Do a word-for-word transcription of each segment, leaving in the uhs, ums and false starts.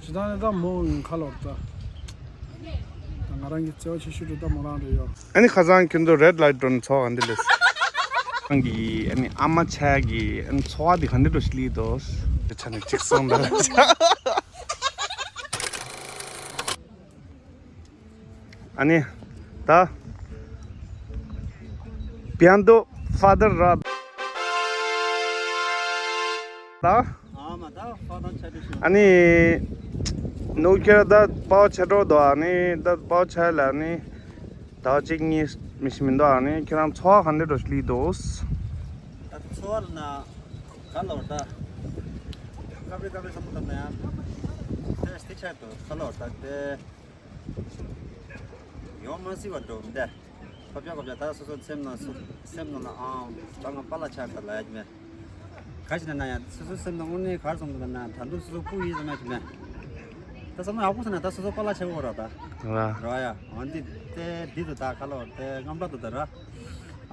ཇི་ལྟར་ནི་ད་མོ་ཡིན་ཁ་ལོར་ད། ད་ང་རང་གི་བརྩེ་བ་ཆེ་ཤོས་དུ་ད་མོ་རང་རེད་ཡོ། ཨ་ནི་ཁ་སང་ཁྱོད་ཚོ་རེད་ལའིཊ་འགྲོ་ནས་ཚོགས་ག་འདི་ལས། རང་གི་ཨ་ནི་ཨ་མ་ཆ་གི་ཨ་ནི་ཚོགས་འདི་ག་འདི་འགྲོ་ཞིག་ལི་དོ། དེ་ཆ་ནས་གཅིག་སོང་ད། ཨ་ནི། ད། བྱམས་པ་ཕ་དར་ར། ད། ཨ་མ་ད་ཕ་དར་ཆ་དེ་ཤོད། ཨ་ནི། ནུ་ཁྱེར་ད་པའོ་ཆ་འགྲོ་དོ་ཨ་ནི་ད་པའོ་ཆ་ལ་ཨ་ནི། ད་གཅིག་གཉིས་མི་ཤི་མི་འདུག་ཨ་ནི་ཁྱེད་རང་ཚོགས་ག་འདྲ་འགྲོ་ཞིག་ལི་དོ། ད་ཚོགས་ལ་ན་ག་ལོར་ད། ཀ་བེ་ཀ་བེ་བསམ་བློ་བཏང་ན་ཡང་། དེ་སྟེ་ཆ་དོ་ག་ལོར་ད་དེ། ཡོང་མ་སྲིད་པ་འགྲོ་མི་འདྲ། ཁོ་པ་ཁོ་པ་ད་སོ་སོ་སེམས་ནང་སེམས་ནང་ལ་ཨང་ད་ང་པཱ་ལགས་ཆགས་ད་ལ་ཡ་མེད། ག་ཞིག་ན་ན་ཡ་སོ་སོ་སེམས་ནང་དངོས་གནས་གར་སོང་ད་ན་ད་དུང་སོ་སོ་སྤུ་ཡིན་ཟེར་མ་ཞིག་མེད། ད་བསམ་ན་ཡག་པོ་ཟེར་ན་ད་སོ་སོ་པཱ་ལགས་ཆགས་གོ་ར་ད། ར། ར་ཡ་འོན་ཏེ་དེ་འདི་དུ་ད་ག་ལོ་དེ་རྔམ་པ་དུ་ད་ར།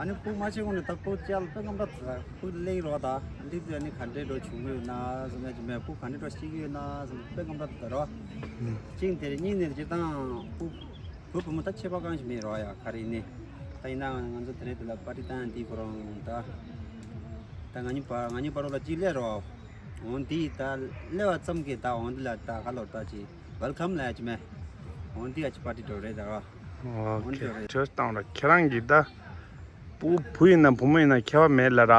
ཨ་ནི་སྤུ་མ་ཆེ་གོང་ནས་ད་སྤུ་བཅལ་ད་རྔམ་པ་དུ་ད་སྤུ་ལེགས་རོ་ད། འདི་དུ་ཨ་ནི་ག་འདྲེ་འགྲོ་བྱུང་གི་ཡོད་ན་ཟེར་མ་ཞིག་མེད། སྤུ་ག་འདྲེ་འགྲོ་ཤེས་ཀྱི་ཡོད་ན་ཟེར་ད་རྔམ་པ་དུ་ད་ར། ཅིང་དེར་གཉིས་ནས་སྤྱིར་བཏང་སྤུ། བུ་བུ་མོ་ད་ཁྱད་པར་གང་ཞིག་མེད་རོགས་ཡ་ག་རེ་ནི། ད་ཡིན་ནའང་ང་ཚོ་དེ་རིང་འདི་ལ་པར་ཊི་བཏང་འདི་ཁོ་རང་ད། ད་ང་གཉིས་པ་ང་གཉིས་པ་རོགས་ལ་ཅིག་སླེབས་རོགས། འོང་འདི་ད་སླེབས་པ་ཙམ་གྱིས་ད་འོང་འདི་ལ་ད་ག་ལོར་ད་ཅིག་ཝེལ་ཀམ་ལ་ཡ་ཅིག་མེད། འོང་འདི་ཡ་ཅིག་པར་ཊི་འགྲོ་རེད་ད་རོགས། འོང་འདི་རེད། ཁྱོད་བཏང་ར་ཁྱེད་རང་གིས་ད། བུ་བུ་ཡིན་ན་བུ་མོ་ཡིན་ན་ཁྱད་པར་མེད་ལ་ར།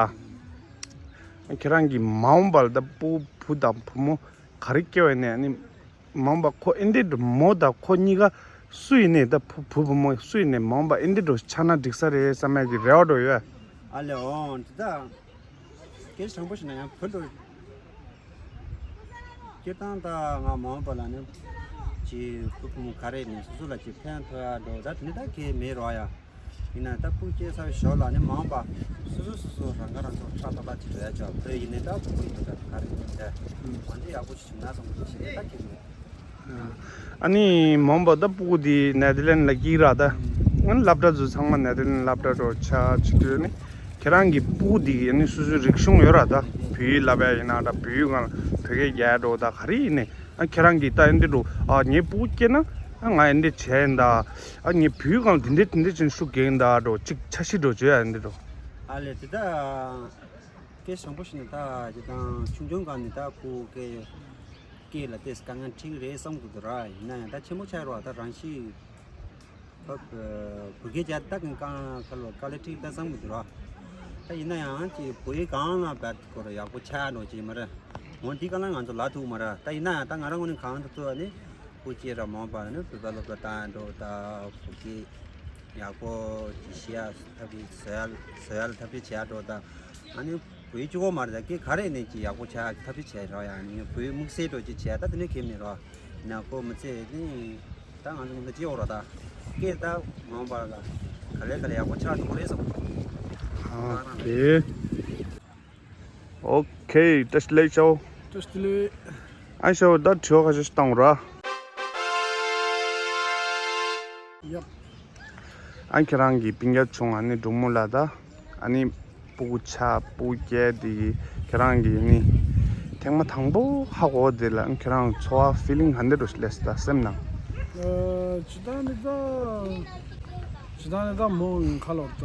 ཁྱེད་རང་གིས་མ་འོངས་པ་ལ་ད་བུ་བུ་དང་བུ་མོ་ག་རེ་སྐྱེ་བ་ཡིན་ནའི་ནི། མ་འོངས་པ་ཁོ་ཨེ་འདྲས་འགྲོ་མོ་དང་ཁོ་གཉིས་ཀ་སུ་ཡིན་ནའི་ད་བུ་བུ་བུ་མོ་སུ་ཡིན་ནའི་མ་འོངས་པ་ཨེ་འདྲས་འགྲོ་ཆགས་ན་འགྲིག་ས་རེད་བསམ་ཡག་གི་རེ་བ་འགྲོ་ཡོད། ཨ་ལེ་འོང་འདི་ད་སྐད་ཆ་དྲང་པོ་ཞིག་ན་ཡང་བུ་འགྲོ། སྤྱིར་བཏང་ད་ང་མ་འོངས་པ་ལ་ནི་ཅི་བུ་བུ་མོ་ག་རེ་ནས་སོ་སོ་ལ་ཅི་ཕན་ཐོགས་ཡག་འགྲོ་ད་དེ་ནི་ད་གལ་མེད་རོགས་ཡ། ཡིན་ན་ད་སྤུ་སྐྱེས་ཚར་བའི་ཞོར་ལ་ནི་མ་འོངས་པ་སོ་སོ་སོ་སོ་རང་ཁ་རང་གསོ་ཁྲག་ཏག་ཏག་ཅིག་འགྲོ་ཡ་ཅོག་བོད་ཡིན་ནའི་ད་སྤུ་གུ་ཡིན་ན་ད་ག་རེ་ཡིན་ད་ང་འདི་ཡག་པོ་ཞིག་བྱུང་ན་བསམ་གྱི་ཞེ་ད་ཁྱེད་ནི། ཨ་ནི་མ་འོངས་པ་ད་སྤུ་གུ་འདི་ནེ་དར་ལེན་ལ་སྐྱེས་ར་ད། ཨ་ནི་སློབ་གྲྭ་ཚོ་ཚང་མ་ནེ་དར་ལེན་སློབ་གྲྭ་འགྲོ་ཆ་ཅིག་དུས་ནི་ཁྱེད་རང་གི་སྤུ་གུ་འདི་ཨ་ནི་སོ་སོའི་རིག་གཞུང་ཡོད་ར་ད། བོད་ཡིག་བསླབ་ཡ་ཡིན་ན་ད་བོད་ཡིག་སྒང་ལ་བོད་སྐད་རྒྱག་འགྲོ་ད་ག་རེ་ཡིན་ནའི། ཨ་ཁྱེད་རང་གིས་ད་ཨེ་འདི་འགྲོ། ཨ་ངའི་སྤུ་གུ་སྐྱེས་ན་ཨ་ང་ཨེ་འདི་བྱས་ཡིན་ད། ཨ་ངའི་བུའི་སྒང་འདི་འདྲས་དེ་འདྲས་ཅན་ཤུགས་རྒྱག་ཡིན་ད་འགྲོ་གཅིག་འཆར་གཞི་འགྲོ་བྱོས་ཨ་ཨེ་འདི་འགྲོ། ཨ་ལེ་དེ་ད་སྐད་ཆ་དྲང་པོ་ཞིག་ནས་ད་ཇི་ལྟར་ཆུང་ཆུང་སྒང་ནས་ད་སྤུ་གུ་སྐྱེས་ལ་ཏེས་དཀའ་ངལ་འཕྲད་ཀྱི་རེད་བསམ་གི་འདུག་ར། ཡིན་ན་ཡང་ད་ཆེན་པོ་ཆགས་རོགས་ད་རང་ཤི། བོད་སྐད་རྒྱག་ད་གིན་གང་ཁ་ལོ་དཀའ་ལས་འཕྲད་ད་བསམ་གི་འདུག་ར། ད་ཡིན་ན་ཡང་ཅིག་བོད་ཡིག་སྒང་ལ་བད་སྐོར་ཡག་པོ་ཆགས་འགྲོ་ཅིག་མ་རེད། འོ་འདི་ག་ལ་ང་ཚོ་ལ་ཐུག་མ་རེད། ད་ཡིན་ན་ཡང་ད་ང་རང་ངོས་ནས་གང་ཐུབ་ཐུབ་ནི་སྤུ་གུ་སྐྱེས་ར་མ་འོངས་པ་ནི་བོད་པ་སློབ་གྲྭ་བཏང་འགྲོ་ད་བོད་སྐད་ཡག་པོ་ཅིག་ཤེས་ཡ་ཐབས་ཤེས་བཟོ་ཡ་བཟོ་ཡ་ལ་ཐབས་ཤེས་བྱས་འགྲོ་ད། ཨ་ནི་བོད་ཡིག་གཅིག་པོ་མ་རེད་ད་སྐད་ག་རེ་ནས་ཅིག་ཡག་པོ་ཆགས་ཐབས་ཤེས་བྱས་རོགས་ཡ། ནི་བོད་ཡིག་དམིགས་བསལ་འགྲོ་ཅིག་བྱས་ད་དེ་ནས་གལ་མེད་རོགས། ཡིན་ན་ཁོ་མི་ཚེ་ནི་ད་ང་ཚོ་མི་ཚེ་སྐྱིད་པོ་རོགས་ད། སྐད་ད་མང་པ་ལ་ག་ལེ་ག་ལེ་ཡག་པོ་ཆགས་འགྲོ་གི་རེད་བསམ། ཨ་ཁེ། ཨོ་ཁེ། བཀྲ་ཤིས་བདེ་ལེགས་ཤོག་བཀྲ་ཤིས་བདེ་ལེགས། ཨ་ཤོག་ད་དྲི་བ་ཁ་ཤས་ཤིག་བཏང་ར། ཡབ། ཨ་ཁྱེད་རང་གི་སྤུན་ཀྱག་ཆུང་ཨ་ནི་འབྲུག་མོ་ལ་ད། ཨ་ནི་སྤུ་གུ་ཆགས་སྤུ་གུ་སྐྱེས་དེ་གི་ཁྱེད་རང་གི་ནི་ཐེངས་མ་དང་པོ་ཧ་གོ་དེ་ལ་ཁྱེད་རང་ཚོར་བ་ཕི་ལིང་ག་འདྲ་འགྲོ་ཞིག་སླེབས་སོང་ད་སེམས་ནང་། ཨ་ཇི་ལྟར་ནི་ད་ཇི་ལྟར་ནི་ད་མོ་ཡིན་ཁ་ལོར་ད།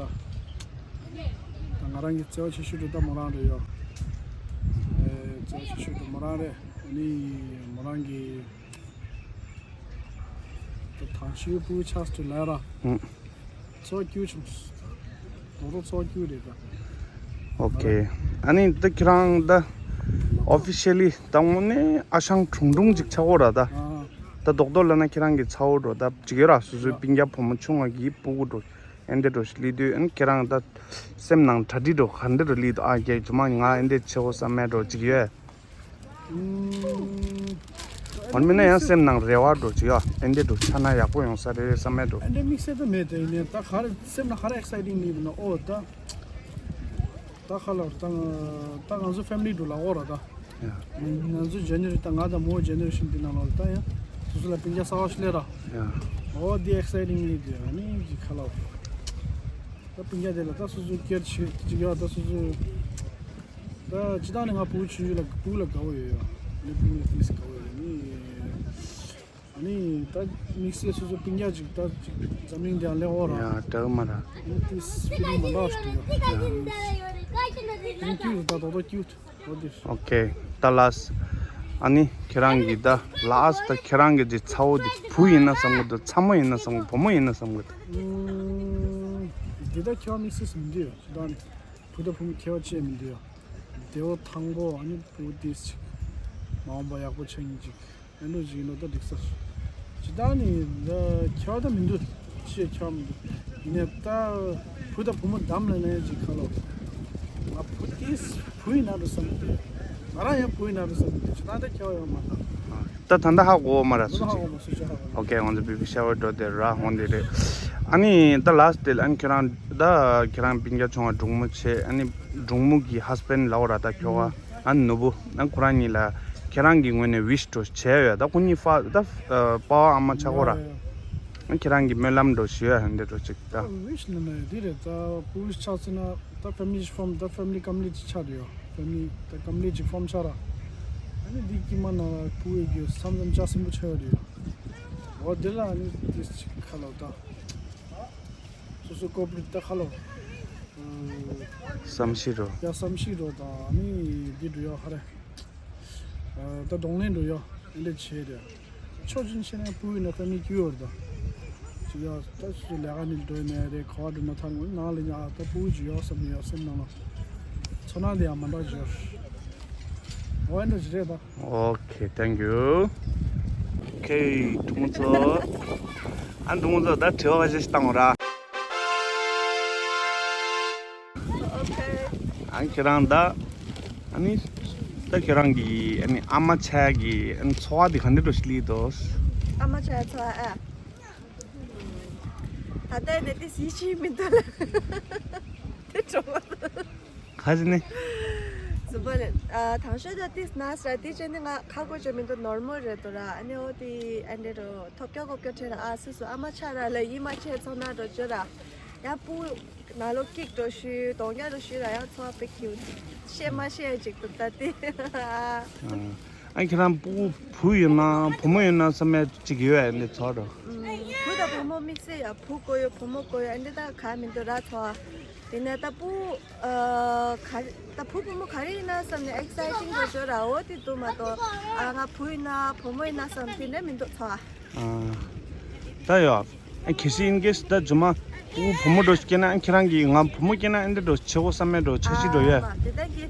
ད་ང་རང་གི་བརྩེ་བ་ཆེ་ཤོས་དེ་ད་མོ་རང་རེད་ཡོ། ཨེ་བརྩེ་བ་ཆེ་ཤོས་དེ་མོ་རང་རེད། ཨ་ནི་མོ་རང་གི་ད་དང་ཤོས་སྤུ་གུ་ཆགས་སུ་ལ་ར། ཨུ། ཚོགས་རྒྱུ་བྱུང་། རྡོག་རྡོག་ཚོགས་རྒྱུ་རེད་ད། ཨོ་ཁེ། ཨ་ནི་ད་ཁྱེད་རང་ད་ཨོ་ཕི་ཤལ་ལི་ད་དངོས་གནས་ཨ་ཞང་ཁྲུང་ཁྲུང་ཅིག་ཆགས་ཡོད་ར་ད། ཨ། ད་རྡོག་རྡོག་ལབ་ན་ཁྱེད་རང་གི་ཚ་བོ་འགྲོ་ད་ཅིག་ཡོད་ར། སོ་སོའི་ཡ། སྤུན་ཀྱག་བུ་མོ་ཆུང་བ་གི་སྤུ་གུ་འགྲོ་ཨེ་འདྲ་འགྲོ་ཞིག་སླེབས་དུས་ཨ་ནི་ཁྱེད་རང་ད་སེམས་ནང་གྲ་སྒྲིག་འགྲོ་ག་འདྲ་འགྲོ་སླེབས་དུས་ཨ་རྒྱལ་ཇོ་མ་ང་ཨེ་འདྲ་ཆེ་བོ་བསམ་མེད་འགྲོ་ཅིག་ཡོད། ཨུམ། འོན་མིན་ན་ཡང་སེམས་ནང་རེ་བ་འགྲོ་ཅིག་ཡོད། ཨེ་འདྲ་འགྲོ་ཆགས་ན་ཡག་པོ་ཡོང་ས་རེད་བསམ་མེད་འགྲོ། ཨེ་འདྲ་དམིགས་བསལ་ད་མེད་དེ་ཡིན་ནའི་ད་ག་རེ་སེམས་ནང་ག་རེ་ཨེག་སའི་ཊིང་མེད་འདུག་ན་ཨོ་ད། ད་ཁ་ལོར་ད་ང་ད་ང་ཚོ་ཕེ་མི་ལི་འགྲོ་ལ་ཨོ་ར་ད། ཡ། ང་ཚོ་ཇེ་ནེ་རེ་ཤན་ད་ང་དང་མོ་ཇེ་ནེ་རེ་ཤན་འདི་ནང་ལོགས་ལ་ད་ཡང་སོ་སོ་ལ་སྤུན་ཀྱག་གསར་པ་ཞིག་སླེབས་ར། ཡ། ཨོ་འདི་ཨེག་སའི་ཊིང་ལི་འདི་ཨ་ནི་ཅིག་ཁ་ལོར། ད་སྤུན་ཀྱག་དེ་ལ་ད་སོ་སོ་སྐྱེར་ཆེ་ཅིག་ཡོད་ད་སོ་སོ། ད་ཅི་ད་ནི་ང་སྤུ་གུ་ཆུང་ཆུང་ལ་སྤུ་གུ་ལ་དགའ་བོ་ཡོད་ཡ། ནི་སྤུ་གུ་ལ་ཏིས་དགའ་བོ་ཡོད་ནི། ད་དམིགས་བསལ་སོ་སོ་སྤུན་ཀྱག་ཅིག་ད་ཅིག་འཛམ་གླིང་འདི་ཡང་ལེགས་འོ་ར། ཡ་འདྲ་མ་ར། ཨིན་ཏིས་ཕི་ལིང་མ་འདྲ་ཞིག་ཡོད། ཨིན་ཀྱུ་ད་ད་ད་ཀྱུ་ཨོ་དེ། ཨོ་ཁེ། ད་ལ་སི། ཨ་ནི་ཁྱེད་རང་གི་ད་ལ་སི་ད་ཁྱེད་རང་གི་ཅིག་ཚ་བོ་དེ་བུ་ཡིན་ན་བསམ་གི་འདུག་ཚ་མོ་ཡིན་ན་བསམ་གི་བུ་མོ་ཡིན་ན་བསམ་གི་འདུག་འདི་ད་ཁྱོད་དམིགས་བསལ་མི་འདུག་ཡོད་ད་ནི། བུ་དང་བུ་མོ་ཁྱད་པར་ཅི་ཡང་མི་འདུག་ཡ། བདེ་བོ་ཐང་པོ་ཨ་ནི་བུ་དེ་ཅིག་མ་འོངས་པ་ཡག་པོ་ཆགས་ཉིན་ཅིག་ཨེ་འགྲོ་ཅིག་ཡིན་ནོ་ད་འགྲིག་ས། ཇི་ལྟར་ནི་ཁྱད་པར་ད་མི་འདུག་ཅི་ཡང་ཁྱད་པར་མི་འདུག་ཡིན་ནའི་ད་བུ་དང་བུ་མོ་འདམ་ལ་ནས་ཅིག་ཁ་ལོ། ང་བུ་དེ་བུ་ཡིན་ན་འགྲོ་བསམ་གི་ང་རང་ཡང་བུ་ཡིན་ན་འགྲོ་བསམ་གི་ཇི་ལྟར་ད་ཁྱད་པར་ཡོད་མ་ད། ད་ད་ལྟ་ཧ་གོ་མ་ར་སུ་ཅི། ཧ་གོ་མ་སུ་ཅི་ཧ་གོ་མ། ཨོ་ཁེ། ང་ཚོ་བི་བི་ཤ་བར་འགྲོ་དེ་ར་ཧོན་དེ་རེད། ཨ་ནི་ད་ལ་སི་ཏེ་ཨ་ནི་ཁྱེད་རང་ད་ཁྱེད་རང་སྤུན་ཀྱག་ཆུང་བ་འབྲུག་མོ་ཆེ་ཨ་ནི་འབྲུག་མོ་གི་ཧས་བྷེན་ལ་འོ་ར་ད་ཁྱོ་ག་ཨ་ནི་ནུ་བོ་ཨ་ནི་ཁོ་རང་གཉིས་ལ་ཁྱེད་རང་གི་ངོས་ནས་ཝིཤ་འགྲོ་བྱས་ཡོད་ད་ཁོ་གཉིས་ཕ་ད་པ་ཨ་མ་ཆགས་གོ་ར། ཨ་ཁྱེད་རང་གི་སྨོན་ལམ་འགྲོ་ཞུ་ཡ་ཧན་དེ་འགྲོ་ཅིག་ད། ཝིཤ་ནི་ནི་དེ་རེད་ད་བུ་ཆགས་ཚེ་ན། ད་ཕེ་མི་ལི་ཕོམ་ད་ཕེ་མི་ལི་ཀམ་པི་ལིཊ་ཆགས་རེད་ཡོ། ཕེ་མི་ལི་ད་ཀམ་པི་ལིཊ་ཅིག་ཕོམ་ཆགས་ར། ཨ་ནི་འདི་ཀྱི་མ་ན་ལ་ཕུ་ཡོད་རྒྱུ་བསམ་བསམ་ལྕགས་སྲིན་པོ་ཆགས་ཡོད་རེད་ཡོ། འོ་དེ་ལ་ཨ་ནི་དེ་ཅིག་ཁ་ལོ་ད། སོ་སོ་ཀོ་པི་ལིཊ་ད་ཁ་ལོ། བསམ་ཤེས་རོ། ཡ་བསམ་ཤེས་རོ་ད་ཨ་ནི་འདི་འགྲོ་ཡོ་ཧ་རེ། ད་གདོང་ལེན་འགྲོ་ཡོ་ཨེ་འདྲ་བྱས་རེད། ཆོག་ཅིན་ཆེ་ནས་སྤུ་ཡིན་ན་ཕ་མི་སྐྱུར་བར་དང་། ཅི་ཡ་ད་སུ་ལས་ཀ་ནི་འགྲོ་ནས་རེད་ག་བ་འགྲོ་ན་ཐང་ངོ་ནང་ལ་ཉ་ད་སྤུ་ཅི་ཡོ་བསམ་ནི་ཡོ་སེམས་ནང་ལ། ཚོར་སྣང་དེ་ཡང་མ་འདྲ་ཅི་ཡོ། འོ་ཨེ་འདྲ་ཅི་རེད་ད། ཨོ་ཁེ། ཐེང་ཀྱུ། ཨོ་ཁེ། འབྲུག་མོ་ཚོ། ཨ་འབྲུག་མོ་ཚོ་ད་དྲི་བ་ཁ་ཤས་ཤིག་བཏང་ར། ཨོ་ཁེ། ཨ་ཁྱེད་རང་ད། ཨ་ནི། ད་ཁྱེད་རང་གི་ཨ་ནི་ཨ་མ་ཆགས་ཀྱི་ཨ་ནི་འཚོ་བ་འདི་ག་འདྲ་འགྲོ་ཞིག་ལི་འདུག་ཨ་མ་ཆགས་འཚོ་བ་ཨ། ད་ལྟ་ནས་དེ་སི་ཤི་མི་འདུག་ལ། དེ་གྲོགས་པོ། ག་ཟེར་ནི། སུ་པ་ལེ། ཨ་དང་ཤོས་ད་དེ་ན་ས་ར་དེ་བྱས་ནི་ང་ཁ་གོ་བྱས་མི་འདུག་ནོར་མོལ་རེད་འདུག་ར། ཨ་ནི་འོ་དེ་ཨ་འདྲ་རོ་ཐོབ་སྐྱོ་གོ་སྐྱོ་ཁྲེ་ར། ཨ་སུ་སུ་ཨ་མ་ཆགས་ར་ལ་ཡིད་མ་ཆེས་ཚོ་ན་འགྲོ་བྱོས་ར། ཡང་སྤུ་ན་ལོ་ཀིག་འགྲོ་ཞུས་གདོང་རྒྱག་འགྲོ་ཞུས་ར་ཡང་ཚོ་བ་པེ་ཁྱིའུ་ཤེས་མ་ཤེས་ཅིག་འདུག་ད་དེ། ཨ་ཁྱེད་རང་སྤུ་བུ་ཡོད་ན་བུ་མོ་ཡོད་ན་བསམ་ཡ་ཅིག་ཡོད་ཨ་ནི་ཚོ་རོ། བུ་དང་བུ་མོ་དམིགས་བསལ་ཡ་བུ་དགོས་ཡོད་བུ་མོ་དགོས་ཡོད་ཨ་འདི་ད་ག་མི་འདུག་ར་ཚོ་བ། དེ་ནས་ད་སྤུ། ཨ། ག་རེ་ད་བུ་བུ་མོ་ག་རེ་ཡིན་ན་བསམ་ནས་ཨེག་སའི་ཊིང་འགྲོ་བྱོས་ར་འོ་དེ་འདུག་མ་གཏོགས་ཨ་ང་བུ་ཡིན་ན་བུ་མོ་ཡིན་ན་བསམ་དེ་འདྲ་མི་འདུག་ཚ། ཨ། ད་ཡོ། ཨ་གལ་སྲིད་ཨིན་ཀེས་ད་རྗེས་མ་བུ་བུ་མོ་འགྲོ་སྐྱེས་ན་ཨ་ཁྱེད་རང་གིས་ང་བུ་མོ་སྐྱེས་ན་ཨ་འདྲ་འགྲོ་བྱེད་དགོས་བསམ་མེད་འགྲོ་འཆར་གཞི་འགྲོ་ཡོད། ཨ་མ་དེ་ད་གི་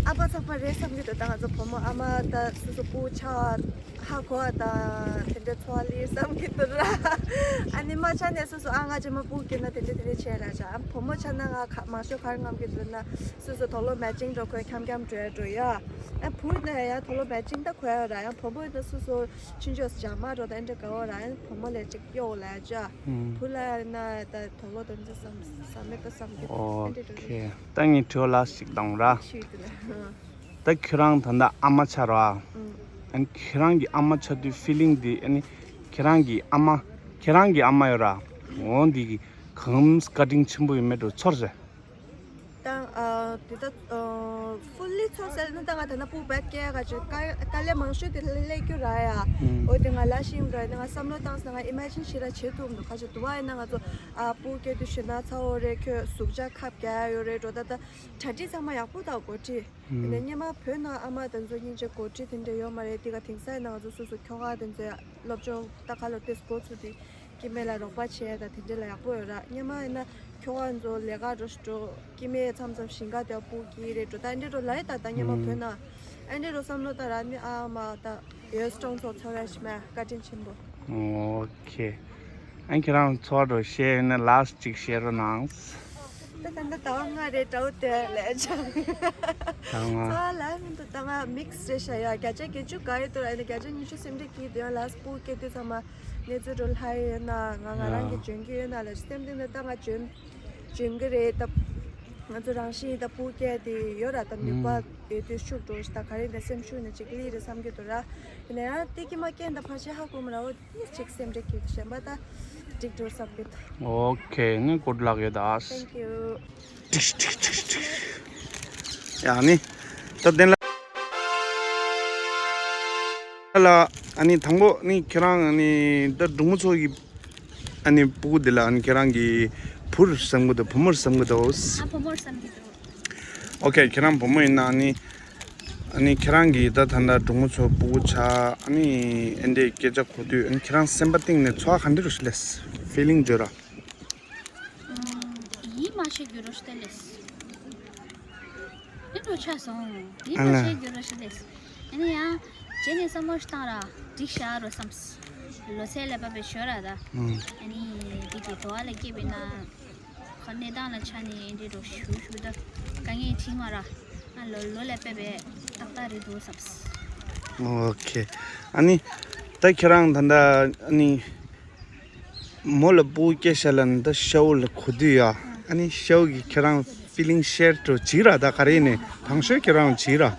ཨ་ཕ་ཚགས་པ་རེད་བསམ་གི་འདུག་ད་ང་ཚོ་བུ་མོ་ཨ་མ་ད་སོ་སོ་སྤུ་ཆ་ཧ་གོ་བ་དང་དེ་འདྲ་འཚོ་བ་ལས་བསམ་གི་འདུག་ར། ཨ་ནི་མ་ཆ་ནས་སོ་སོ་ཨ་ང་རྗེས་མ་སྤུ་སྐྱེས་ན་དེ་འདྲ་དེ་འདྲ་བྱས་ར་ཆ་ཨ་བུ་མོ་ཆ་ན་ང་ག་མང་ཤོས་ག་རེ་རྔམ་གི་འདུག་ན། སོ་སོ་དོག་ལོ་མེ་ཅིང་འགྲོ་ཁོས་འཁྱམ་འཁྱམ་འགྲོ་ཡ་འགྲོ་ཡ། ཨ་བུ་ན་ཡ་དོག་ལོ་མེ་ཅིང་ད་ཁོ་ཡ་ར་ཡ་བུ་མོ་ན་སོ་སོ་ཆུང་ཆོས་ཇ་མ་འགྲོ་ད་འདྲ་ག་བ་ར་ཡ་བུ་མོ་ལས་ཅིག་གཡོ་ལ་ཡ་ཅ། ཨུམ། བུ་ལ་ཡ་ན་ད་དོག་ལོ་དོན་ཚོ་བསམ་བསམ་མེད་ད་བསམ་གི་ཨོ་འདྲ་འགྲོ་ཁེ། ད་ངས་དྲི་བ་ལ་ཞིག་བཏང་ར། ཤུལ་དུ་ལ། ད་ཁྱོད་རང་ད་ལྟ་ཨ་མ་ཆགས་ར། ཨུམ། ཨ་ནི་ཁྱོད་རང་གི་ཨ་མ་ཆགས་དུས་ཕི་ལིང་འདི་ཨ་ནི་ཁྱོད་རང་གི་ཨ་མ་ཁྱོད་རང་གི་ཨ་མ་ཡོད་ར། འོ་འདི་གི་གང་བཀའ་དྲིན་ཆེན་པོ་ཡོད་མེད་འགྲོ་ཚོར་ཟེར། ད་ཨ་དེ་ད་ཨ་ཧྥུ་ལི་ཚོར་ཟེར་ན་ད་ང་ད་ན་སྤུ་བད་སྐྱེ་ག་ཅིག་དཀའ་དཀའ་ལས་མང་ཤོས་དེ་ལས་སྐྱུ་ར་ཡ། ཨུམ། འོ་དེ་ང་ལ་ཤིང་ར་ནི་ང་བསམ་བློ་བཏང་ཟེར་ན་ང་ཨི་མེ་ཇིན་ཞིག་ར་བྱེད་ཐུབ་འདུག་ཁ་ཅིག་དུ་བ་ཡིན་ན་ང་ཚོ་ཨ་སྤུ་སྐྱེ་དུས་ཞེ་ན་ཚ་བོ་རེད་ཁྱོད་གཟུགས་ཆག་ཁབ་རྒྱག་ཡ་ཡོད་རེད་འགྲོ་ད་ད་གྲ་སྒྲིག་ཚང་མ་ཡག་པོ་དང་གོ་ཁྲིད། ཨུམ། ཡིན་ན་སྔོན་མ་བོད་ནང་ཨ་མ་དེ་ཚོ་སྙིང་རྗེ་གོ་སྒྲིག་དེ་འདྲ་ཡོད་མ་རེད། དེ་ག་དེང་སང་ནང་ང་ཚོ་སོ་སོ་ཁྱོ་ག་དེ་ཚོ་སློབ་སྦྱོང་ལྟ་ག་ལ་ཏེས་འགོ་ཚུགས་དེ་སྐྱེ་དམན་ལ་རོགས་པ་བྱས་དང་དེ་འདྲ་ལ་ཡག་པོ་ཡོད་ར། སྔོན་མ་ཡིན་ན་ཁྱོ་ག་ཚོ་ལས་ཀ་འགྲོ་ཤི་འགྲོ་སྐྱེ་དམན་མཚམས་མཚམས་ཞིང་ཁ་དེ་སྤུ་སྐྱེ་རེད་འགྲོ་ད་འདྲ་འགྲོ་ལ་ཡོད་ད་ད་སྔོན་མ་བོད་ནང་ཨ་འདྲ་འགྲོ་བསམ་བློ་བཏང་ར་ནི་ཨ་མ་ད་ཡོད་སྟོང་ཚོ་ཚོ་ར་ཤི་མ་བཀའ་དྲིན་ཆེན་པོ། ཨོ་ཁེ། ཨ་ཁྱེད་རང་ཚོར་བ་བཤད་ཡོད་ན་ལ་སི་ཅིག་བཤད་རོགས་གནང་། ད་ད་ད་ད་ང་རེ་དྲའུ་དེ་ལས་ཆ། ད་ང་ཚོ་ལ་མི་འདུག་ད་ང་མིག་སི་རེ་ཤ་ཡ་བརྒྱ་ཆ་བརྒྱད་ཅུ་ག་ཡོད་དུ་ར་ཡིན་ན་བརྒྱ་ཆ་ཉི་ཤུ་སེམས་ཁྲལ་གྱིས་དུ་ཡང་ལ་སི་སྤུ་སྐྱེ་དུས་ཚང་མ་གནས་ཚུལ་འགྲོ་ལྷ་ཡོད་ན་ང་ང་རང་གི་ཡ་འཇོན་གྱི་ཡོད་ན་ལ་སེམས་གཏིང་ནས་ད་ང་འཇོན་འཇོན་གི་རེད་ད། ང་ཚོ་རང་བཞིན་ད་སྤུ་སྐྱེ་དེ་ཡོད་ར་ད་ནུས་པ་ཡོད་དུས་ཤུགས་འགྲོ་ཞིག་ད་ག་རེ་ད་སེམས་ཤུགས་ནས་ཅིག་ལི་རེད་བསམ་གྱི་འདུག་ར། ཡིན་ན་ཡང་ཏི་ཀི་མ་སྐྱེ་ད་ཕར་ཆེ་ཧ་གོ་མ་ར་འོ། ཡིས་ཅིག་སེམས་ཁྲལ་གྱིས་གཞན་པ་ད་འགྲིག་འགྲོ་བསམ་གྱི་འདུག་ཨོ་ཁེ། ནི་good luck ཡོད་ད། Thank you. ཡང་ནི་ད་དེ་ལ། ལ། ཨ་ནི་དང་པོ་ནི་ཁྱེད་རང་ཨ་ནི་ད་འབྲུག་མོ་ཚོ་གི་ཨ་ནི་སྤུ་གུ་འདི་ལ་ཨ་ནི་ཁྱེད་རང་གི་བུར་བསམ་གི་འདུག་བུ་མོར་བསམ་གི་འདུག་ཨ་བུ་མོར་བསམ་གི་འདུག་ཨོ་ཁེ། ཁྱེད་རང་བུ་མོ་ཡིན་ན་ཨ་ནི་ཨ་ནི་ཁྱེད་རང་གི་ད་ད་ལྟ་འབྲུག་མོ་ཚོ་སྤུ་གུ་ཆགས་ཨ་ནི་ཨེ་འདྲའི་སྐད་ཆ་གོ་དུས་ཨ་ནི་ཁྱེད་རང་སེམས་པ་གཏིང་ནས་ཚོར་བ་ག་འདྲ་རུ་ཞིག་སླེབས། ཕི་ལིང་བརྗོད་ར། ཡིད་མ་ཆེས་རྒྱུ་རོ་ཤི་ཏེ་ལེས། ཨེ་འགྲོ་ཆ་སོང་། ཡིད་མ་ཆེས་རྒྱུ་རོ་ཤི་ལེས། ཨ་ནི་ཡང་རྗེས་ནས་བསམ་བློ་ཞིག་བཏང་ར་འགྲིག་ཤག་རོ་བསམས། ལོ་ཚད་ལ་བབས་པའི་ཞོར་ར་ད། ཨ་ནི་འདི་གི་དོ་བ་ལ་སྐྱེས་པའི་ན། ཁ་གནས་སྟངས་ལ་ཆ་ནས་ཨེ་འདྲའི་རོ་ཞུ་ཞུ་ད། དཀའ་ངལ་ཁྲིད་མ་ར། ཨ་ལོ་ལོ་ལ་བབས་པའི་ཏག་ཏག་རེད་འདུག་བསམས། ཨོ་ཁེ། ཨ་ནི་ད་ཁྱེད་རང་ད་ད་ཨ་ནི། མོ་ལ་སྤུ་གུ་སྐྱེས་ཤག་ལབ་ནས་ད་ཤའུ་ལ་གོ་དུས་ཡ། ཨ་ནི་ཤའུ་གིས་ཁྱེད་རང་ཕི་ལིང་ཤེར་འགྲོ་བྱེད་ར་ད་ག་རེ་ནས་དང་ཤོས་ཁྱེད་རང་བྱེད་ར།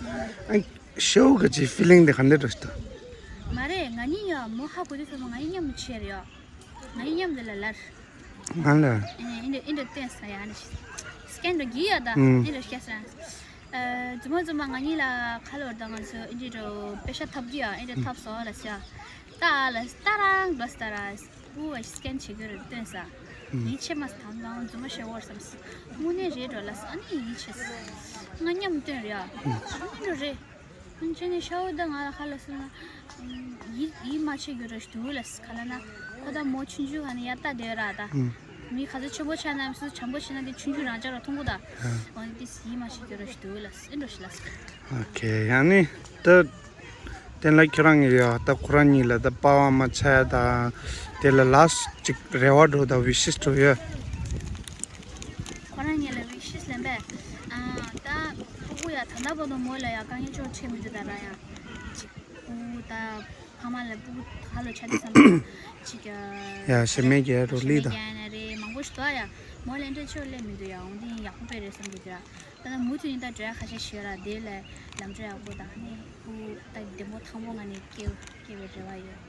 ཨ་ནི་ཤའུ་གི་ཅི་ཕི་ལིང་དེ་ག་འདྲ་འགྲོ་ཞིག་ད། མ་རེད། ང་གཉིས་ཡ་མོ་ཧ་གོ་དུས་ཚོད་མ་ང་གཉིས་མཉམ་དུ་ཆེར་ཡ། ང་གཉིས་མཉམ་དུ་ལ་ལར། ང་ལ། ཨེ་ཨིན་འདྲ་ཨིན་འདྲ་བསྟན་ས་ཡ་ནི། སི་ཀེན་འགྲོ་གི་ཡ་ད། ཨུམ། ཨིན་འདྲ་སྐྱེས་ས། ཨ། རྫུན་མ་རྫུན་མ་ང་གཉིས་ལ་ཁ་ལོར་དང་ང་ཚོ་ཨིན་འདྲ་འགྲོ་པེ་ཤ་ཐབ་གི་ཡ་ཨིན་འདྲ་ཐབ་སོ་ལ་ཤ། ད་ལ་ད་རང་འགྲོ་ས་ད་ར། སྤུ་བ་སི་ཀེན་བྱེད་རྒྱུ་རེད་སྟོན་ས། ཡིད་ཆེས་མ་སི་དང་དང་རྫུན་མ་བཤད་བོར་བསམ་སི། དངོས་གནས་རེད་འགྲོ་ལ་ས་ཨ་ནི་ཡིད་ཆེས་སི། ང་མཉམ་སྟོན་རེད་ཨ། དངོས་གནས་འགྲོ་རེད། ཨ་ནི་ཅི་ནས་ཤའུ་ད་ང་ལ་ཁ་ལ་སི་ན། ཡིད་ཡིད་མ་ཆེས་རྒྱུ་རེད་འདུག་ལ་སི་ག་ལ་ན། ཁོ་ད་མོ་ཆུང་ཆུང་ག་ནས་ཡར་ལྟ་བསྡད་ར་ད། མི་ག་ཚོད་ཆེན་པོ་ཆགས་ན་སུ་བྱམས་པོ་བྱས་ན་དེ་ཆུང་ཆུང་རང་ཅག་ལ་མཐོང་གི་ད། འོ་ནི་དེ་སི་ཡིད་མ་ཆེས་རྒྱུ་རེད་འདུག་ལ་སི་ཨེ་འགྲོ་ཤི་ལ་སི། ཨོ་ཁེ། ཡང་ནི་ད། དེ་ལ་ཁྱེད་རང་གིས་ཡ་ད་ཁོ་རང་གཉིས་ལ་ད་པ་བ་མ་ཆགས་ཡ་དང་། དེ་ལ་ལ་སི་ཅིག་རེ་བ་འགྲོ་དང་ཝི་ཤིས་འགྲོ་ཡ། ཁོ་རང་གཉིས་ལ་ཝི་ཤིས་ལེན་པས། ཨ་ད་ཕྲུ་གུ་ཡ་ད་ལྟ་བར་དུ་མོ་ལ་ཡ་དཀའ་ངལ་ཅོག་འཕྲད་མི་འདུག་ད་ར་ཡ། ཅིག་ཕྲུ་གུ་ད་ཕ་མ་ལ་ཕྲུ་གུ་ཧ་ལོ་ཆ་དེ་བསམ་པ་ཅིག་ཡ། ཡ་ཞེ་མེད་ཀྱི་རོ་ལི་ད། ཞེ་མེད་ཀྱི་ཡ་ན་རེད་མང་པོ་ཞིག་འདུག་ཡ། མོ་ལ་འདྲ་ཅོག་སླེབས་མི་འདུག་ཡ། འོང་དེ་ཡག་པོ་དཔེ་རེད་བསམ་གི་འདུག་ཡ། ད་ལྟ་མུ་མཐུད་ནས་ད་འགྲོ་ཡ་ཁ་ཤས་ཤིག་ཡོད་ར། དེ་ལ་ལམ་འགྲོ་ཡག་པོ་དང་ནི་ཕྲུ་གུ་ད་བདེ་མོ་ཐང་པོ་ངང་ནས་སྐྱེ་སྐྱེ་བའི་རེ་བ་ཡོད།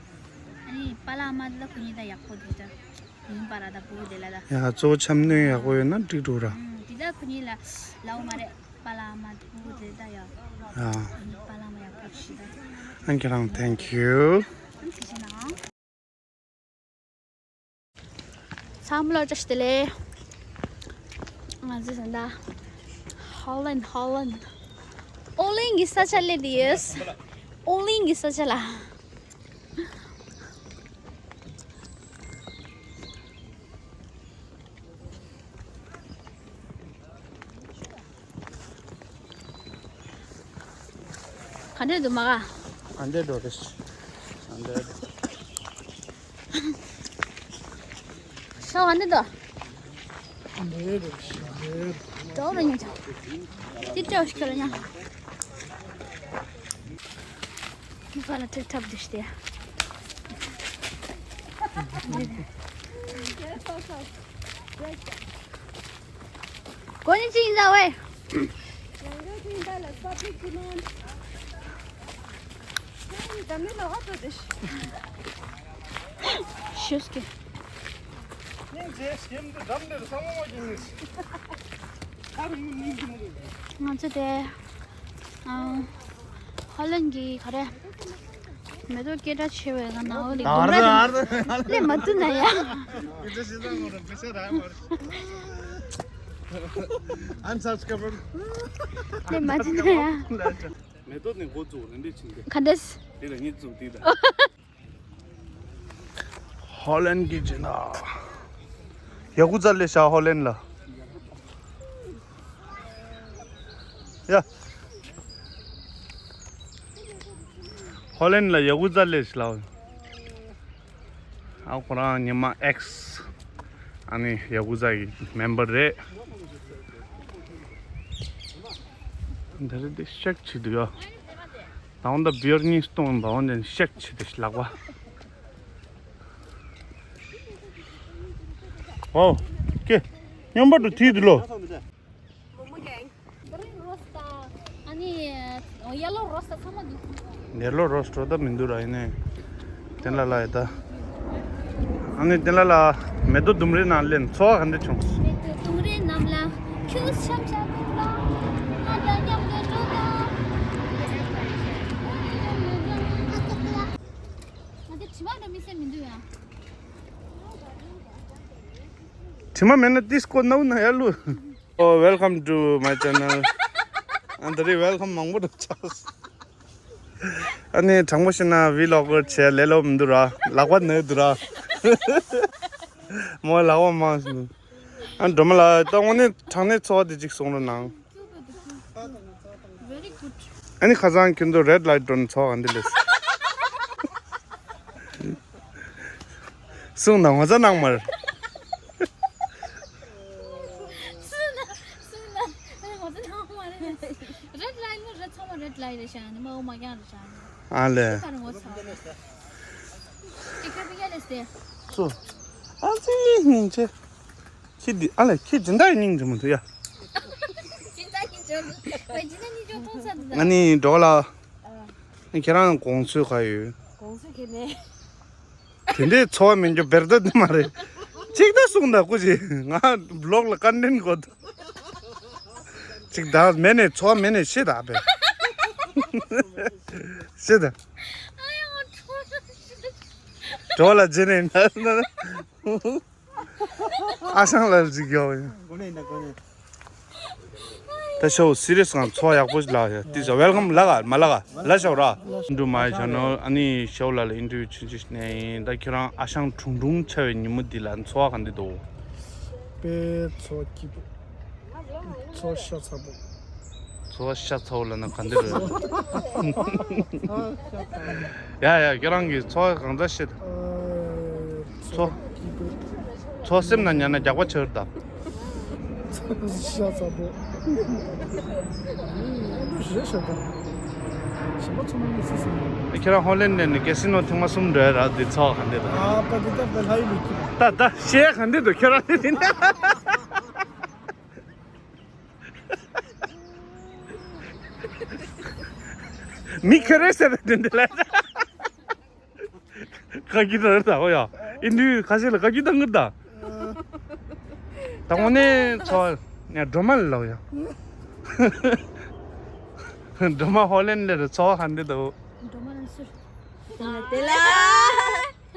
ཨ་ནི་པཱ་ལགས་ཨ་མ་ད་ཁོ་གཉིས་ད་ཡག་པོ་འདུག་ད། ཡིན་པ་ར་ད་ཕྲུ་གུ་དེ་ལ་ད། ཡ་གཙོ་བོ་འཆམ་མཐུན་ཡག་པོ་ཡོད་ན་འགྲིག་འགྲོ་ར། ཨུམ་དེ་ད་ཁོ་གཉིས་ལ་ལའོ་མ་རེད་པཱ་ལགས་ཨ་མ་ཕྲུ་གུ་དེ་ད་ཡ། ཡ། ཨ་ནི་པཱ་ལགས་ཨ་མ་ཡག་པོ་ཞིག་ད། ཨན་ཁྱེད་རང་thank you། ཨ་ནི་ཟེར་ཞིག་ན། ཚང་མ་ལ་བཀྲ་ཤིས་བདེ་ལེགས། ང་ཚོ་ད་ལྟ་ཧོ་ལན་ཧོ་ལན་ཨོ་གླིང་གི་ས་ཆ་སླེབས་བསྡད་ཡོད། ཨོ་གླིང་གི་ས་ཆ་ལ། ག་འདྲས་འདུག་མ་ག་ག་འདྲས་འགྲོ་རེད། ག་འདྲས་འགྲོ། ཤ་ག་འདྲས་འདུག་ག་འདྲས་འགྲོ་ཤ་འདྲས། འགྲོ་རེད་ཉིན་ཆ། དེ་སྤྲོ་ཤི་ཁྱོད་ལ་ཉ། མི་ཁ་ལ་ཏྲེ་ཁྲབ་འདི་ཤི་དེ། གོ་ནི་ཅི་ཡིན་ཟ་ཝེ། ཤུས་ཀྱི། ང་ཚོ་དེ། ཨང་། ཧོ་ལན་གྱི་ག་རེ། མེ་ཏོག་སྐད་གྲགས་ཆེ་བའི་ང་ནང་ལ་ལྡུམ་ར་དེ་སླེབས་མ་ཐུབ་ན་ཡ། Unsubscribe། སླེབས་མ་ཐུབ་ན་ཡ། མེ་ཏོག་ནི་འགོ་བཙུགས་རེ་འདྲས་ཕྱིན་ཏེ། ག་འདྲས། དེ་ལ་ངས་བཙུགས་དེ་ད། ཧོ་ལན་གྱི་ཅི་ན། ཡ་ཀུ་ཛ་ལས་ཤ་ཧོ་ལན་ལ། ཡ། ཧོ་ལན་ལ་ཡ་ཀུ་ཛ་ལས་ཤ་ལ། ཨ་ཁོ་རང་ཉི་མ་ཨེགས། ཨ་ནི་ཡ་ཀུ་ཛ་གི་མེམ་བར་རེད། འདི་རེད་དེ་ཤེག་བྱེད་དུ་ཡོད། ད་འོ་ད་བི་ཡར་གཉིས་སྟོང་པ་འོ་འདི་ཤེག་བྱེད་དུ་ལག་པ། ཨོ། ཀེ། སྙོམས་པར་དུ་ཐིག་ཏུ་ལོ། ཨ་ནི་ཡེ་ལོ་རོ་སི་ད་ཚང་མ་འདུག་ཡེ་ལོ་རོ་སི་འགྲོ་ད་མི་འདུག་ར་ཡིན་ནའི། དེ་ལ་ལ་ཡི་ད། ཨ་ནི་དེ་ལ་ལ་མེ་ཏོག་ལྡུམ་རའི་ནང་སླེབས་ཚོར་བ་ག་འདྲ་བྱུང་། མེ་ཏོག་ལྡུམ་རའི་ནང་ལ་ཁྱུ་ཆམ་ཆམ་འདུག་ལ། ང་དང་མཉམ་དུ་འགྲོ་དང་། དྲི་མ་འདྲ་མི་སེམས་མི་འདུག་ཡ། དྲི་མ་མེད་ན་ཏིས་ཀོ་ནའུ་ན་ཡ་ལུ། Oh, welcome to my channel. ཨ་འདི་རིགས་ཝེལ་ཀམ་མང་པོ་འདུག་ཆགས། ཨ་ནི་དྲང་པོ་བཤད་ན་ཝི་ལོག་གར་བྱས་ལས་སླ་པོ་མི་འདུག་ར། ལག་པ་ན་འདུག་ར། མོ་ལག་པ་མང་སོང་། ཨ་སྒྲོལ་མ་ལགས་ད་དངོས་གནས་དྲང་གནས་ཚོར་བ་དེ་གཅིག་གསུང་རོགས་གནང་། Very good. ཨ་ནི་ཁ་སང་ཁྱོད་ཚོ་རེད་ལའིཊ་འགྲོ་ནས་ཚོར་བ་ག་འདྲ་ལེགས། གསུང་ན་ངོ་ཚ་གནང་མར། གསུང་ན་གསུང་ན་ཨ་ནི་ངོ་ཚ་གནང་མ་རེད། རེད་ལའིཊ་ནི་རེད་ཚང་མ་རེད་ལའིཊ་རེད་ཤག་ནི་མ་འོ་མ་རྐྱང་རེད་ཤག་ནི། ཨ་ལས། ཁ་རུ་ངོ་ཚ་བ་རེད། ཅི་ཁ་བི་ཡ་ལེ་སྟེ། སུ། ཨ་ཙི་སྙིང་རྗེ། ཁྱི་འདི་ཨ་ལས་ཁྱི་སྦྱིན་བདག་སྙིང་རྗེ་མོ་འདུག་ཡ། སྦྱིན་བདག་སྙིང་རྗེ་མོ་འདུག་སྦྱིན་བདག་སྙིང་རྗེ་མོ་མཐོང་ས་འདུག་ང་ནི་འགྲོ་ལ། ཨ། ཁྱེད་རང་དགོངས་ཚུལ་ག་ཡོད། དགོངས་ཚུལ་ག་མེད། དེ་འདྲའི་ཚོར་བ་མེད་རྒྱུ་བེར་ཏོ་དེ་མ་རེད། གཅིག་ད་གསུངས་ད་སྐུ་མཁྱེན། ང་བི་ལོག་ལ་ཀོན་ཊེན་ཊི་དགོས་ད། གཅིག་ད་མེད་ནས་ཚོར་བ་མེད་ནས་ཤེས་ད་བེ། ཤེས་ད། འགྲོ་ལ་རྗེས་ནས་ན། ཨ་ཞང་ལ་ཅིག་ཡོད་ཡིན། ད་ཤོ་སི་རི་ཡས་ངང་ཚོར་བ་ཡག་པོ་ཞིག་ལབ་ཡ། དེ་ཚོ་ཝེལ་ཀམ་ལབ་ག་མ་ལབ་ག་ལབ་ཤོག་ར། འདུ་མའི་ཆེ་ནལ། ཨ་ནི་ཤོ་ལ་ལ་ཨིན་ཊར་བིའུ་ཆུང་ཆུང་ཞིག་ནས་ཡིན། ད་ཁྱེད་རང་ཨ་ཞང་ཁྲུང་ཁྲུང་ཆགས་པའི་ཉིན་མོ་འདི་ལ་ཚོར་བ་ག་འདྲ་འདུག་དཔེ་ཚོར་སྐྱིད་པོ། ཚོར་ཤ་ཚ་པོ། ཚོར་ཤ་ཚ་བོ་ལབ་ན་ག་འདྲ་རེད། ཡ་ཡ་ཁྱེད་རང་གིས་ཚོར་གང་འདྲ་བཤད། ཨ། ཚོར། ཚོར་སེམས་ནང་ཉར་ན་རྒྱགས་པ་ཆགས་ད། ཤ་ཚ་པོ། ཨ་འདྲ་ཞིག་རེད་ཤག་ད། གཞན་པ་ཚང་མ་དམིགས་བསལ་སེམས་ནང་། ཁྱེད་རང་ཧོ་ལན་ནས་ནི་ཀེ་སི་ནོ་ཐེངས་མ་གསུམ་འགྲོ་ཡ་ར། འདི་ཚོར་ག་འདྲ་ད། ཨ་ད་འདི་ད་པའི་ལྷ་ཡི་ལུགས་ཀྱི། ད་ད་བཤད་ག་འདྲ་འདུག་ཁྱེད་རང་ནི། མི་ཁྱོད་རེད་ཟེར་ན་དེ་འདྲ་ལས། བཀའ་བཀྱོན་བཏང་ད་ཨོ་ཡ། ཨིན་དུས་ཁ་ཤས་ལ་བཀའ་བཀྱོན་བཏང་གི་ད། ད་དངོས་གནས་ཚོར་ཡ་སྒྲོལ་མ་ལ་ལབ་ཡ། སྒྲོལ་མ་ཧོ་ལན་ལ་ར་ཚོར་ག་འདྲ་འདུག་སྒྲོལ་མ་རང་སུ། དེ་ལ།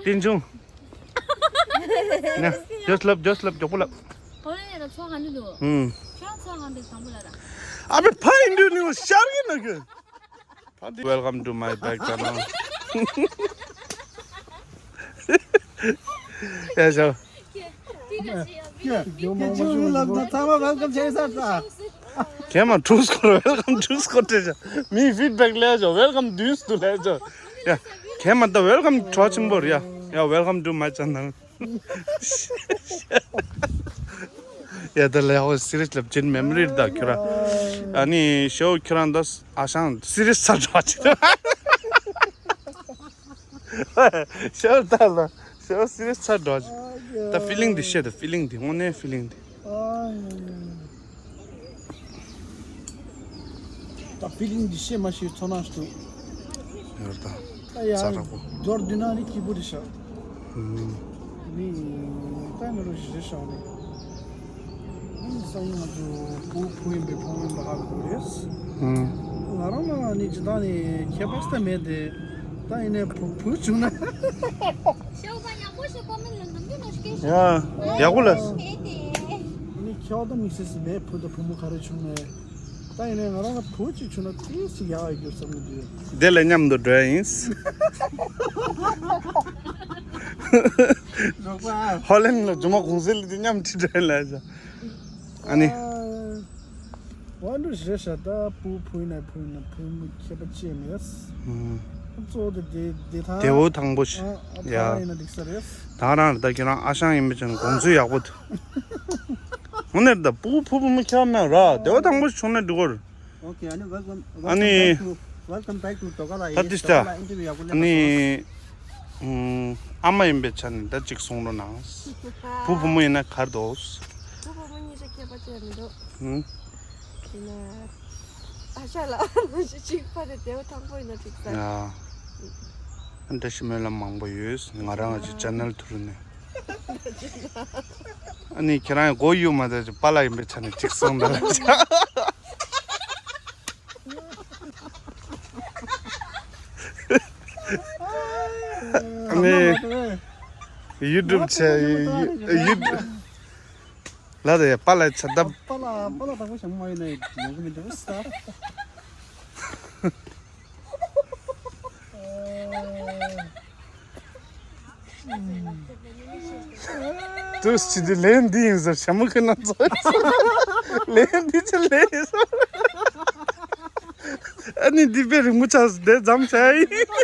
བསྟན་ཆུང་། ན། ཇོས་ལབ་ཇོས་ལབ་མགྱོགས་པོ་ལབ། ཧོ་ལན་ལ་ར་ཚོར་ག་འདྲ་འདུག་ཧུམ། ཁྱོད་རང་ཚོར་ག་འདྲ་འདུག་དང་པོ་ལ་ར། ཨ་བི་ཕ་ཨིན་དུས་ནི་ཤར་གི་ན་གི། Welcome to my back channel. ཡ་ཞོ། ཁྱེད་མ་ཊུ་སྐོར་ཝེལ་ཀམ་ཊུ་སྐོར་ཏེ་ཞོ། མི་ཕིཌ་བེག་ལས་ཞོ། ཝེལ་ཀམ་ཌུས་ཏུ་ལས་ཞོ། ཡ། ཁྱེད་མ་ད་ཝེལ་ཀམ་གྲོགས་ཆེན་པོ་རེད་ཡ། ཡ། Welcome to my channel. ཡ་ད་ལས་ཧོ་སི་རི་ཡས་ལབ་ཅན་མེ་མོ་རི་ད་ཁྱོད་ར། ཨ་ནི་ཤོ་ཁྱོད་རང་ད་ཨ་ཞང་སི་རི་ཡས་ཚ་འགྲོ་ཅིག་ཤོ་ད་ལ་ཤོ་སི་རི་ཡས་ཚ་འགྲོ་ཅིག་ད་ཕི་ལིང་འདི་བཤད་ད་ཕི་ལིང་འདི་དངོས་གནས་ཕི་ལིང་འདི། ད་ཕི་ལིང་འདི་བཤད་མ་ཤེས་ཚོར་སྣང་ཞིག་འདུག་ཡོད་ད། ད་ཡ་ཚ་དྲག་པོ། མདོར་བསྡུས་ན་ནི་སྐྱིད་པོ་རེད་ཤག་ཧུམ། ནི་ད་ང་རང་ཞིག་རེད་ཤག་ནི། ནི་སང་ཉིན་ང་ཚོ་བུ་བུ་ཡིན་པའི་བུ་ཡིན་པ་ཧ་གོ་རེད། ཧུམ། ང་རང་ལ་ནི་ཇི་ལྟར་ནི་ཁྱད་པར་ས་མེད་དེ། ད་ཡིན་ནའི་བུ་བུ་བྱུང་ན། ཤོག་པ་ཡག་པོ་ཞིག་ཀོ་མེན་ལ་ནམ་རྒྱུན་ནང་བཞིན་སྐད་ཡ། ཡག་པོ་ལ། ནི་ཁྱོད་ད་དམིགས་བསལ་ཞིག་མེད། བུ་དང་བུ་མོ་ག་རེ་བྱུང་ནའི། ད་ཡིན་ནའི་ང་རང་ལ་བུ་གཅིག་བྱུང་ན་ཏོག་ཙམ་ཡག་ཡོད་རྒྱུ་བསམ་གྱི་འདུག་དེ་ལ་མཉམ་དུ་འགྲོ་ཡ་ཡིན། ཧོ་ལན་ལ་ཇོ་མོ་གུང་སེང་ལ་དེ་མཉམ་ཁྲིད་འགྲོ་ཡ་ལ་ཡ། ཨ་ནི། ཝ་འདྲ་རེད་ཤག་ད་བུ་བུ་ཡིན་ན་བུ་ཡིན་ན་བུ་མོ་ཁྱད་པར་ཅི་ཡང་མེད། ཧུམ། གཙོ་བོ་དེ་དེ་དེ་ཐང་། དེ་བོ་དང་པོ་ཞིག་ཨ་ཨ་ཕ་ཡ། ཡིན་ན་འགྲིག་ས་རེད། ད་རང་ད་ཁྱེད་རང་ཨ་ཞང་ཡིན་པའི་ཆ་ནས་དགོངས་ཚུལ་ཡག་པོ་འདུག་དངོས་གནས་ད་བུ་བུ་བུ་མོ་ཁྱད་པར་མེད་ར། དེ་བ་དང་པོ་ཞིག་བྱུང་ན་འགྲིག་གོ། Okay, ཨ་ནི་welcome, welcome ཨ་ནི། Back to, welcome back to Doka ལགས། ད་ཡིན་ཏིས་ད། Doka ལགས་interview ཡག་པོ་ཨ་ལེན་པ་ནི། སོང་། ཨུམ། ཨ་མ་ཡིན་པའི་ཆ་ནས་ད་ཅིག་གསུང་རོགས་གནང་། བུ་བུ་མོ་ཡིན་ན་ག་རེ་འདུག་བུ་བུ་མོ་གཉིས་ཆ་ཁྱད་པར་ཅི་ཡང་མི་འདུག་ཨུམ། ཡིན་ན། ཨ་ཞ་ལགས་ནང་བཞིན་གཅིག་པ་རེད། དེ་བ་དང་པོ་ཡིན་ན་འགྲིག་ས། ཡ། ཨ་འདྲ་ཞིག་སྨོན་ལམ་མང་པོ་ཡོད། ང་རང་གི་ཅེ་ནལ་དུ་རུ་ནས། ཨ་ནི་ཁྱེད་རང་གི་མགོ་གཡུག་མ་ཐག་ཅིག་པཱ་ལགས་ཡིན་པའི་ཆ་ནས་ཅིག་གསུངས་དང་ལབ་བྱ། ཨ་ནི་ཡུ་ཊུབ་བྱས། ཡུ་ཊུབ་ལ་དེ་པཱ་ལགས་ཆ་ད། པཱ་ལགས་པཱ་ལགས་དང་པོ་ཞང་མ་ཡིན་ན་ཡོང་གི་མི་འདུག་ས། ཏུས་ཅི་དེ་ལན་འདི་ཡིན་ཟེར། ཞྭ་མོ་ཁྱེད་རྣམ་ཚོ་ལན་འདི་ཅི་ལན་ཡིན་ཟེར། ཨ་ནི་འདི་དཔེ་རིང་མོ་ཆགས་སོང་། དེ་མཚམས་བྱས་ཡིན།